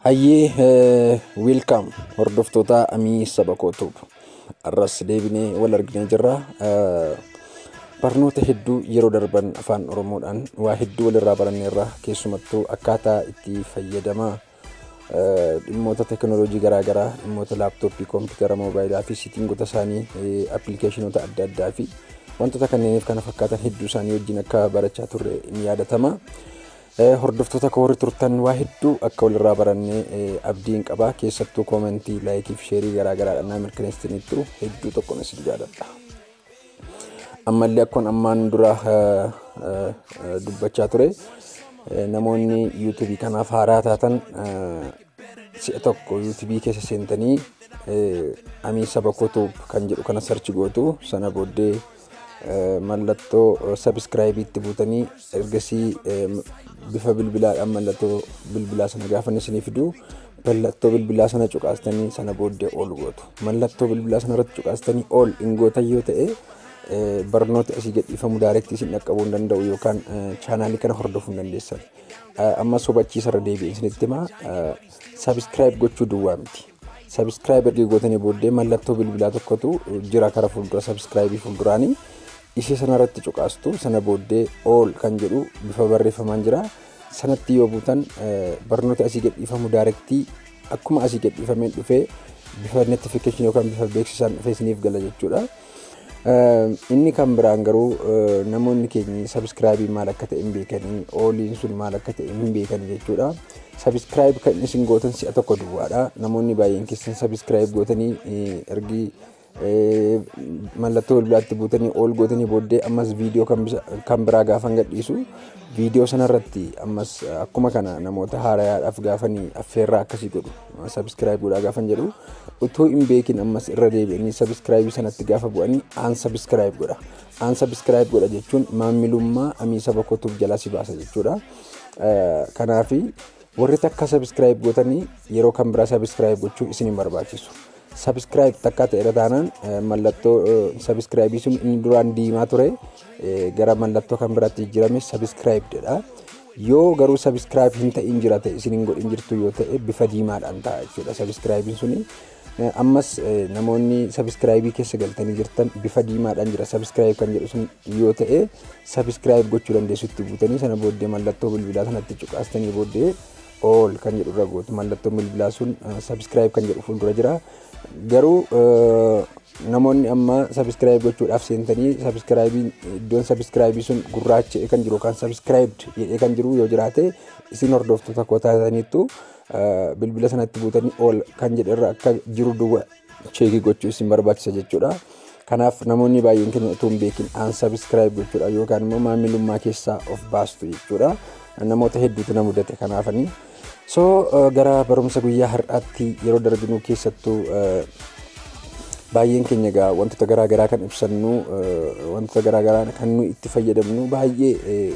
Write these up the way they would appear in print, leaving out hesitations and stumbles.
Hayyee, welcome hordoftoota Amii Saba Kootuub. Arras deebinee wal arginee jirra. Barnoota hedduu yeroo darban Afaan Oromoodhaan waa hedduu walirraa baranneerra, keessumattuu akkaataa itti fayyadama dhimmoota teekinooloojii garaagaraa, dhimmoota laaptooppii, koompitara, moobaayilaa fi settingoota isaanii, appilikeeshinoota adda addaa fi wantoota kanneeniif kana fakkaatan hedduu isaanii wajjin akka barachaa turre ni yaadatama. Hordoftoota koo warri turtan waa hedduu akka walirraa barannee abdiin qaba. Keessattuu commentii, likeii fi shareii garaagaraadhaan naa mirkaneessitaniittu, hedduu tokkoon isin jaalladha. Ammallee akkuma ammaan dura dubbachaa ture, namoonni YouTubeii kanaaf haaraa taatan si'a tokko YouTubeii keessa seentanii Amii Saba Kootuub kan jedhu kana search gootu. Sana booddee mallattoo subscribeiitti buutanii, ergasii bifa bilbilaadhaan mallattoo bilbilaa sana gaafa isinii fidu mallattoo bilbilaa sana cuqaastanii sana booddee ol gootu. Mallattoo bilbilaa sana irratti cuqaastanii ol hin gootan yoo ta'e, barnoota asii gadhiifamu directii isin dhaqqabuu hin danda'u yookaan channelii kana hordofuu hin dandeessan. Ammas hubachiisa irra deebi'ee isinitti himaa, subscribe gochuu duwwaa miti. Subscribe erga gootanii booddee mallattoo bilbilaa tokkotu jira kara fuuldura subscribeii fuulduraanii. Ishee sanarratti cuqaastu. Sana booddee all kan jedhu bifa barreeffamaan jira. Sanatti yoo buutan barnoota asii gadhiifamu directii akkuma asii gadhiifameen dhufee bifa notificationii yookaan bifa beeksisaan dhufee isiniif gala jechuudha. Inni kan biraan garuu namoonni keenya subscribeii maal akka ta'e hin beekanii, alliin sun maal akka ta'e hin beekanii jechuudha. Subscribe kan isin gootan si'a tokko duwwaadha. Namoonni baay'een keessan subscribe gootanii ergi mallattoo bilbilaatti buutanii ol gootanii booddee ammas viidiyoo kan biraa gaafan gadhiisu viidiyoo sanarratti ammas akkuma kana namoota haarayaadhaaf gaafanii affeerraa akkasii godhu, subscribe godhaa gaafan jedhu, utuu hin beekin ammas irra deebi'anii subscribeii sanatti gaafa bu'anii unsubscribe godha. Unsubscribe godha jechuun maamilummaa Amii Saba Kootuuf jalaa si baasa jechuudha. Kanaafi warri takka subscribe gootanii yeroo kan biraa subscribe gochuu isin hin barbaachisu. Subscribe takka ta'e irra taanaan mallattoo subscribeii sun inni duraan diimaa ture gara mallattoo kan biraatti jijjiirame subscribe jedha. Yoo garuu subscribe hin ta'in jira ta'e, isin hin godhin jirtu yoo ta'e, bifa diimaadhaan ta'a jechuudha subscribeiin suni. Ammas namoonni subscribeii keessa galtanii jirtan bifa diimaadhaan jira subscribe kan jedhu sun yoo ta'e, subscribe gochuu dandeessu. Itti buutanii sana booddee mallattoo bilbilaa sanatti cuqaastanii booddee all kan jedhu irra gootu. Mallattoon bilbilaa sun subscribe kan jedhu fuuldura jira. Garuu namoonni amma subscribe gochuudhaaf seentanii subscribeiin iddoon subscribeii sun gurraacha'ee kan jiru yookaan subscribed jedhee kan jiru yoo jiraate, isin hordoftoota koo taataniittu bilbila sanatti buutanii all kan jedhu irra akka jiru duwwa checkii gochuu isin barbaachisa jechuudha. Kanaaf namoonni baay'een keenya utuu hin beekin unsubscribe gochuudha yookaan immoo maamilummaa keessaa of baastu jechuudha. Namoota hedduutu na mudate kanaafanii. So gara barumsa guyyaa har'aatti yeroo darbinu, keessattuu baay'een keenya egaa wantoota garaagaraa kan ibsannu, wantoota garaagaraa kan nuyi itti fayyadamnu, baay'ee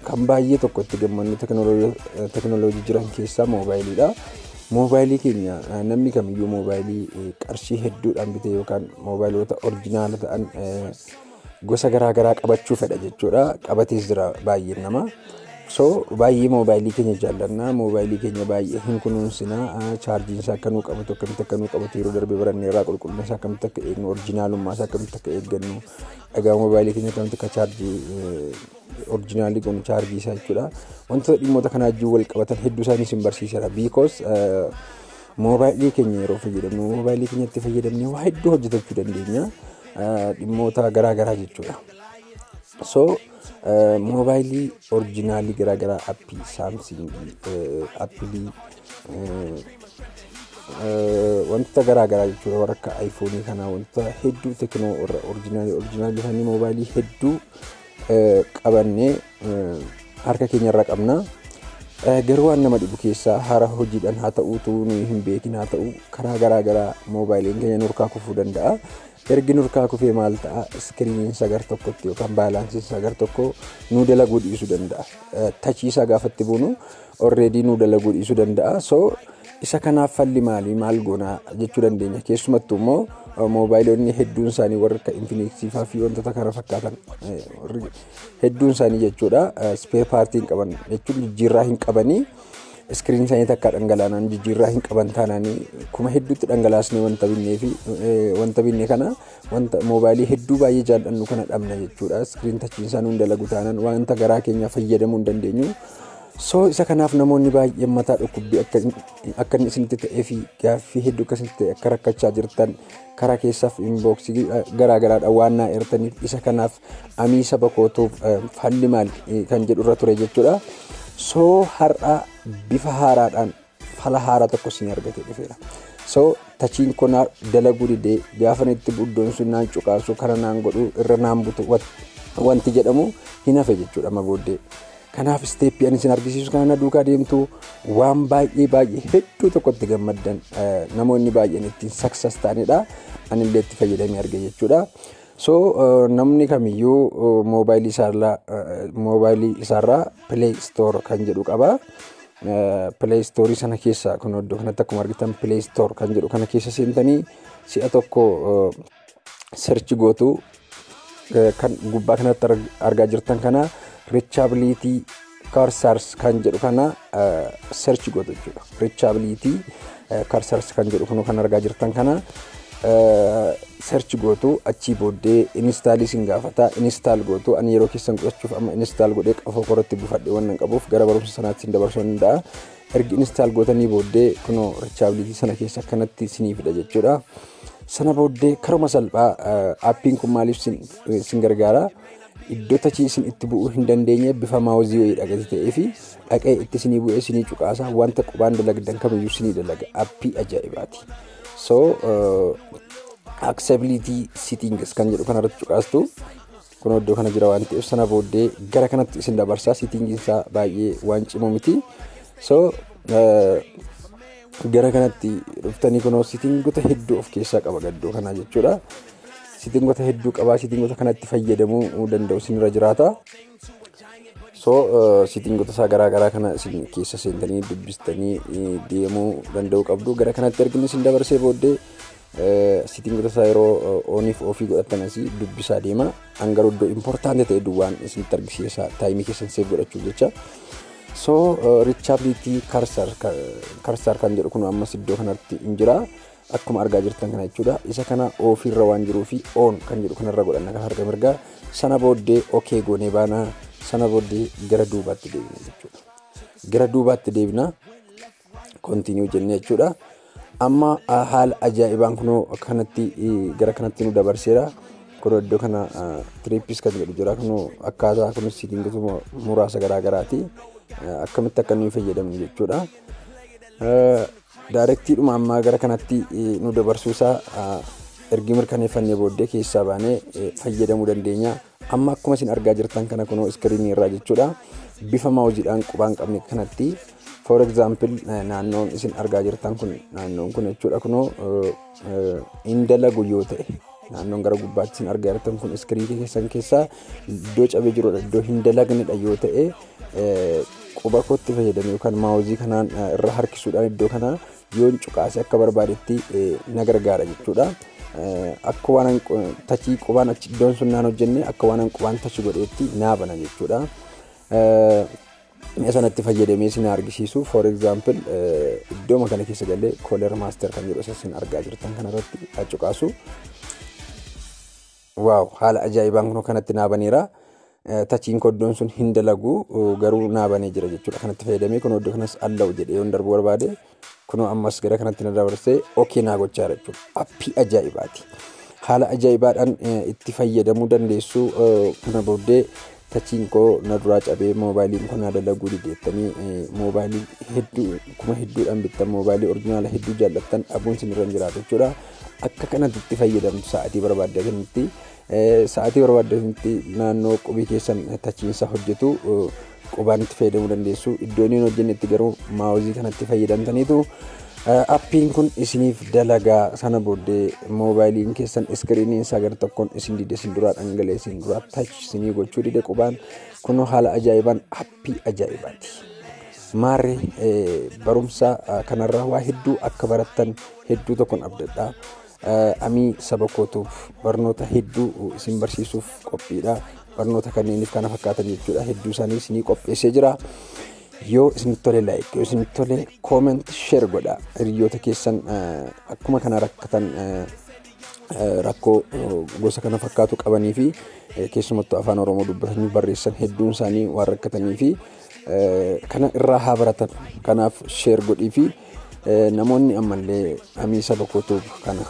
kan baay'ee tokko itti gammannu teekinooloojii jiran keessaa moobaayiliidha. Moobaayilii keenya namni kamiyyuu moobaayilii qarshii hedduudhaan bitee yookaan moobaayiloota originala ta'an gosa garaagaraa qabachuu fedha jechuudha. Qabatees jira baay'een namaa. So baay'ee moobaayilii keenya jaallanna. Moobaayilii keenya baay'ee hin kunuunsina. Chaarjiin isaa akka nuu qabatu, akkamitti akka nuu qabatu yeroo darbe baranneerraa, qulqullina isaa akkamitti akka eegnu, originalummaa isaa akkamitti akka eeggannu, dhagaa moobaayilii keenya akkamitti akka chaarjii originalii goonu, chaarjii isaa jechuudha. Wantoota dhimmoota kanaa wajjin wal qabatan hedduu isaanii isin barsiiseera. Because moobaayilii keenya yeroo fayyadamnu, moobaayilii keenyatti fayyadamnee waa hedduu hojjetachuu dandeenya. Dhimmoota garaa garaa jechuudha. So moobaayilii originalii garaagaraa appii Samsungii, Appleii, wantoota garaagaraa jechuudha, warra akka iPhoneii kanaa, wantoota hedduu Tecno warra originalii originalii isaanii moobaayilii hedduu qabannee harka keenyarra qabna. Garuu waan nama dhibu keessaa hara hojiidhaan haa ta'uutu nuyi hin beekin haa ta'u, karaa garaagaraa moobaayiliin keenya nurkaa kufuu danda'a. Ergi nurkaa kufee maal ta'a? Screeniin isaa gar tokkotti yookaan balanceiin isaa gar tokko nuu dalaguu dhiisuu danda'a. Touchii isaa gaafatti buunu already nuu dalaguu dhiisuu danda'a. So isa kanaaf falli maali, maal goonaa jechuu dandeenya. Keessumattuu immoo moobaayilonni hedduun isaanii warra akka Infinixii fa'aa fi wantoota kana fakkaatan hedduun isaanii jechuudha spare partii hin qaban jechuun jijjiirraa hin qabanii. Screen isaanii takka dhangalaanaan jijjiirraa hin qaban taanaanii kuma hedduutti dhangalaasnee wanta binnee fi wanta binne kana, wanta moobaayilii hedduu baay'ee jaallannu kana dhabna jechuudha. Screen touchiin isaa nuun dalagu taanaan wanta garaa keenya fayyadamuu hin dandeenyu. So isa kanaaf namoonni baay'een mataa dhukkubbii akka inni isinitti ta'ee fi gaaffii hedduu akka isinitti ta'e, akka rakkachaa jirtan karaa keessaaf inboxii garaa garaadhaan waan naa eertaniif, isa kanaaf amii saba kootuuf falli maal kan jedhu irra ture jechuudha. So har'a bifa haaraadhaan fala haaraa tokko isin argatee dhufeera. So touchiin kun dalaguu didee, gaafa itti buddoon sun naan cuqaasu, kana naan godhu, irra naan butu wanti jedhamu hin hafe jechuudha amma booddee. Kanaaf steppii ani isin argisiisu kana duukaa deemtu, waan baay'ee baay'ee hedduu tokkotti gammaddan, namoonni baay'een ittiin success ta'anidha. Anillee itti fayyadamee arge jechuudha. So namni kamiyyuu moobaayilii isaarraa Play Store kan jedhu qaba. Play Store sana keessa, kun iddoo kanatti akkuma argitan Play Store kan jedhu kana keessa seentanii si'a tokko search gootu. Kan gubbaa kanatti argaa jirtan kana, reachability cursors kan jedhu kana search gootu jechuudha. Reachability cursors kan jedhu kun kan argaa jirtan kana search gootu. Achii booddee installii sin gaafata, install gootu. Ani yeroo keessan qusachuuf amma install godhee qafoo koratti buufadhe waan qabuuf gara barumsa sanaatti sin dabarsuu danda'a. Ergi install gootanii booddee kunoo reachability sana keessa akkanatti sinii fida jechuudha. Sana booddee karuma salphaa appiin kun maaliif sin gargaara? Iddoo touchii isin itti bu'uu hin dandeenye bifa mouseii wayii dhagate ta'ee fi dhaqee itti isinii bu'ee isinii cuqaasa, wanta qubaan dalagdan kamiyyuu isinii dalaga, appii ajaa'ibaati. So accessibility settings kan jedhu kanarratti cuqaastu. Kun iddoo kana jira waan ta'eef, sana booddee gara kanatti isin dabarsaa. Settingiin isaa baay'ee waan cimu miti. So gara kanatti dhuftanii kunoo settingota hedduu of keessaa qaba gaddoo kanaa jechuudha. Settingota hedduu qabaa, settingota kanatti fayyadamuu danda'u isinirra jiraata. So settingota isaa garaa garaa kana isin keessa seentanii dubbistanii deemuu danda'uu qabdu. Gara kanatti ergini isin dabarsee booddee settingota isaa yeroo oniif offii godhatan asii dubbisaa deema. Hangaruu iddoo important ta'e duwwaan isinitti argisiisa, timeii keessan save godhachuuf jecha. So reachability cursor kan jedhu kun ammas iddoo kanatti hin jira. Akkuma argaa jirtan kana jechuudha. Isa kana offiirra waan jiruu fi on kan jedhu kanarra godhanna kan harka mirgaa. Sana booddee okay goonee baanaa. Sana booddee gara duubaatti deebina jechuudha. Gara duubaatti deebina, continue jennee jechuudha. Amma haala ajaa'ibaan kunoo kanatti gara kanatti nu dabarseera. Kun iddoo kana trips kan jedhu jira. Kunoo akkaataa kunis settingota muraasa garaa garaati. Akkamitti akka nuyi fayyadamnu jechuudha. Directiidhuma ammaa gara kanatti nu dabarsuusaa ergi mirkaneeffannee booddee keessaa baanee fayyadamuu dandeenya. Amma akkuma isin argaa jirtan kana kunoo screenii irraa jechuudha. Bifa mouseiidhaan qubaan qabne kanatti, for example, naannoon isin argaa jirtan kun, naannoon kun jechuudha, kunoo hin dalagu yoo ta'e, naannoon gara gubbaatti isin argaa jirtan kun screenii keessan keessaa iddoo cabee jirudha, iddoo hin dalagnedha yoo ta'e, quba kootti fayyadame yookaan mouseii kanaan irra harkisuudhaan iddoo kana yoon cuqaase akka barbaadetti na gargaara jechuudha. Akka waan touchii qubaan achi iddoon sun naan hojjenne, akka waan qubaan touch godheetti naa bana jechuudha. Mi'a sanatti fayyadamee isin argisiisu, for example, iddooma kana keessa galee color master kan jedhu isa isin argaa jirtan kanarratti cuqaasu. Wow, haala ajaa'ibaan kun kanatti naa baneera. Touchiin koddoon sun hin dalagu garuu naa banee jira jechuudha. Kanatti fayyadamee kun iddoo kanas allow jedhee yoon darbuu barbaade, kunoo ammas gara kanatti na dabarsee okay naa gochaa jira jechuudha. Appii ajaa'ibaati. Haala ajaa'ibaadhaan itti fayyadamuu dandeessu. Kana booddee touchiin koo na duraa cabee moobaayiliin koo na dalaguu dideettanii moobaayilii hedduu kuma hedduudhaan bittan, moobaayilii originala hedduu jaallattan dhabuun isinirra hin jiraatu jechuudha. Akka kanatti itti fayyadamtu, sa'aatii barbaaddanitti, sa'aatii barbaaddanitti naannoo qubii keessan touchiinsa hojjetu qubaan itti fayyadamuu dandeessu. Iddoo inni hin hojjennetti garuu mouseii kanatti fayyadamtaniitu appiin kun isiniif dalagaa. Sana booddee moobaayiliin keessan screeniin isaa gara tokkoon isin dide, isin duraa dhangala'e, isin duraa touch isinii gochuu dide qubaan, kunoo haala ajaa'ibaan appii ajaa'ibaati. Maarree barumsa kanarraa waa hedduu akka barattan hedduu tokkoon abdadha. Amii saba kootuuf barnoota hedduu isin barsiisuuf qophiidha. Barnoota kanneeniif kana fakkaatan jechuudha. Hedduu isaanii isinii qopheessee jira. Yoo isinitti tole like, yoo isinitti tole comment, share godhaa. Hiriyoota keessan akkuma kana rakkatan, rakkoo gosa kana fakkaatu qabanii fi keessumattuu Afaan Oromoo dubbatanii barreessan hedduun isaanii waan rakkatanii fi kana irraa haa baratan. Kanaaf share godhii fi namoonni ammallee Amii Saba Kootuuf kana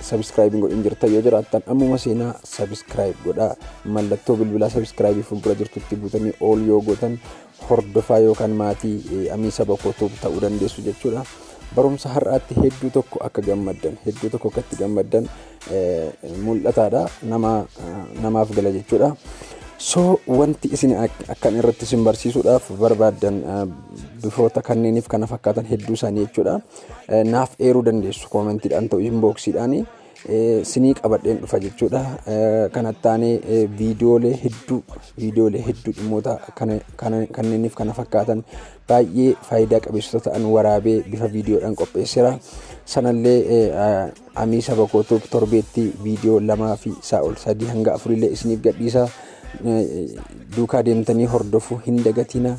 subscribe godhin jirtan yoo jiraattan, ammuma seenaa subscribe godhaa. Mallattoo bilbilaa subscribe fuuldura jirtutti buutanii all yoo gootan hordofaa yookaan maatii Amii Saba Kootuuf ta'uu dandeessu jechuudha. Barumsa har'aatti hedduu tokko akka gammaddan, hedduu tokko akka itti gammaddan mul'ataadha. Nama namaaf gala jechuudha. So wanti isin akkan irratti isin barsiisuudhaaf barbaaddan bifoota kanneeniif kana fakkaatan hedduu isaanii jechuudha. Naaf eeruu dandeessu, commentiidhaan ta'u inboxiidhaan sinii qabadheen dhufa jechuudha. Kanatti aanee viidiyoolee hedduu dhimmoota kanneeniif kana fakkaatan baay'ee faayidaa qabeessota ta'an waraabee bifa viidiyoodhaan qopheesseera. Sanallee Amii Saba Kootuuf torbeetti viidiyoo lamaa fi isaa ol, sadii hanga afurillee isiniif gadhiisa. Duukaa deemtanii hordofuu hin dagatina.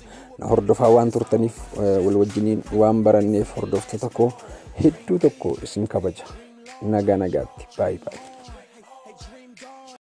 Hordofaa waan turtaniif, wal wajjiniin waan baranneef, hordoftoota koo hedduu tokko isin kabaja. Nagaa nagaatti. Baay'ee baay'ee.